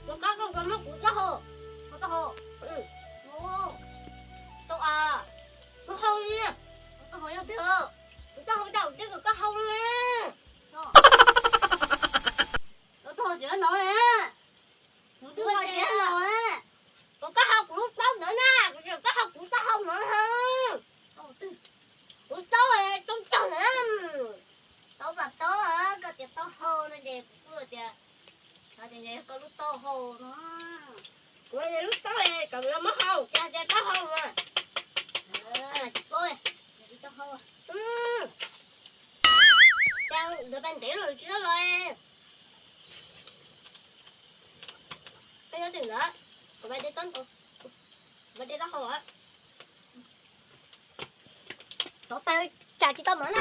Tus kab koj muab kuv taub hau. Kuv taub hau. Tau a. Kuv hau li. Kuv taub hau yog twg? Kuv taub hau tau twg kuv koj hau li. Kuv taub hau tsis no li. Kuv twb hau tsis no li. Kuv koj hau kuv lub taub ntawd na, kuv tsis koj hau kuv taub hau ntawd. Kuv taub coob coob ntawd. Taub mas taub, koj tias taub hau no ces kuv kuj tias, xyov tias yog koj lub taub hau no. Kuv lub taub kom lawv muab hau, cas tias taub hau mas. Tsis paub, yog lub taub hau. Cas ntawd pais ntev lawm tsis tau los. Peb nyob twg ntawd, kuv pais de taub, kuv pais de taub hau. Tov taw tsam tsis tau mov na.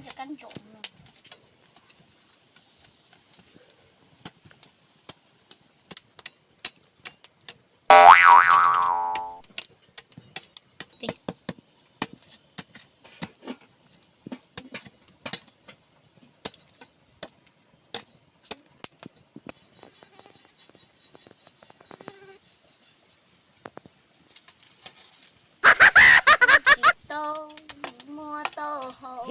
Tsis tau muab taub hau.